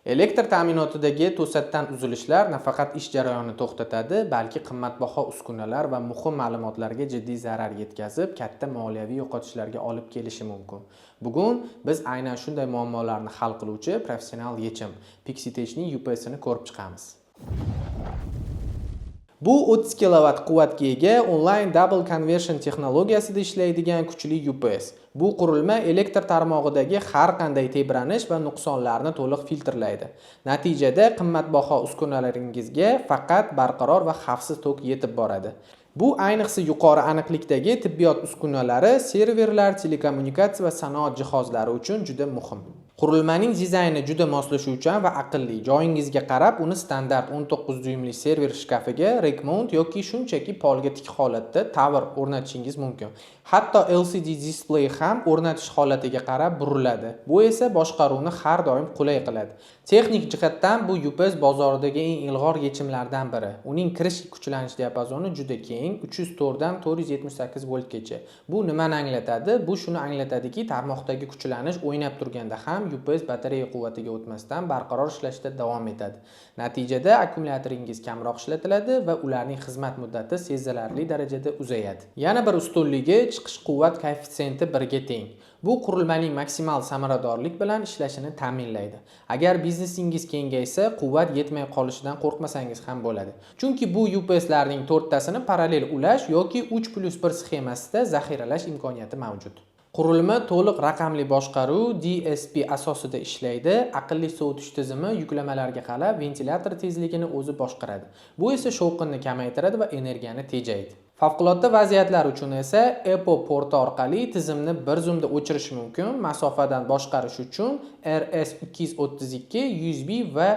Elektr ta'minotidagi to'satdan uzilishlar nafaqat ish jarayonini to'xtatadi, balki qimmatbaho uskunalar va muhim ma'lumotlarga jiddiy zarar yetkazib, katta moliyaviy yo'qotishlarga olib kelishi mumkin. Bugun biz aynan shunday muammolarni hal qiluvchi professional yechim, Pixitechning UPSini ko'rib chiqamiz. Bu 30 kilovat quvvatga ega, online double conversion texnologiyasida ishlaydigan kuchli UPS. Bu qurilma elektr tarmog'idagi har qanday tebranish va nuqsonlarni to'liq filtrlaydi. Natijada qimmatbaho uskunalaringizga faqat barqaror va xavfsiz tok yetib boradi. Bu ayniqsa yuqori aniqlikdagi tibbiyot uskunalari, serverlar, telekommunikatsiya va sanoat jihozlari uchun juda muhim. Qurilmaning dizayni juda moslashuvchan va aqlli. Joyingizga qarab uni standart 19 dyuymli server shkafiga, rack mount yoki shunchaki polga tik holatda, tower, o'rnatishingiz mumkin. Hatto LCD displey ham o'rnatish holatiga qarab buriladi. Bu esa boshqaruvni har doim qulay qiladi. Texnik jihatdan bu UPS bozoridagi eng ilg'or yechimlardan biri. Uning kirish kuchlanish diapazoni juda keng, 304 dan 478 voltgacha. Bu nimani anglatadi? Bu shuni anglatadiki, tarmoqdagi kuchlanish o'ynab turganda ham UPS batareya quvvatiga o'tmasdan barqaror ishlashda davom etadi. Natijada akkumulyatoringiz kamroq ishlatiladi va ularning xizmat muddati sezilarli darajada uzayadi. Yana bir ustunligi: chiqish quvvat koeffitsiyenti birga teng. Bu qurilmaning maksimal samaradorlik bilan ishlashini ta'minlaydi. Agar biznesingiz kengaysa, quvvat yetmay qolishidan qo'rqmasangiz ham bo'ladi. Chunki bu UPSlarning to'rttasini parallel ulash yoki 3+1 sxemasida zaxiralash imkoniyati mavjud. Qurilma to'liq raqamli boshqaruv, DSP asosida ishlaydi. Aqlli sovutish tizimi yuklamalarga qarab ventilyator tezligini o'zi boshqaradi. Bu esa shovqinni kamaytiradi va energiyani tejaydi. Favqulodda vaziyatlar uchun esa EPO porti orqali tizimni bir zumda o'chirish mumkin. Masofadan boshqarish uchun RS-232, USB va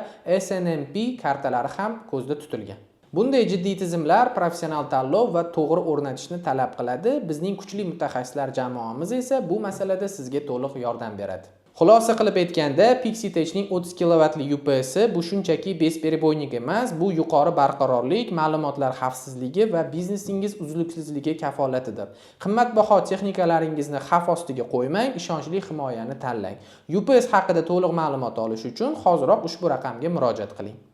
SNMP kartalari ham ko'zda tutilgan. Bunday jiddiy tizimlar professional tanlov va to'g'ri o'rnatishni talab qiladi. Bizning kuchli mutaxassislar jamoamiz esa bu masalada sizga to'liq yordam beradi. Xulosa qilib aytganda, Pixitechning 30 kilovatli UPSi bu shunchaki бесперебойник emas, bu yuqori barqarorlik, ma'lumotlar xavfsizligi va biznesingiz uzluksizligi kafolatidir. Qimmatbaho texnikalaringizni xavf ostiga qo'ymang, ishonchli himoyani tanlang. UPS haqida to'liq ma'lumot olish uchun hoziroq ushbu raqamga murojaat qiling.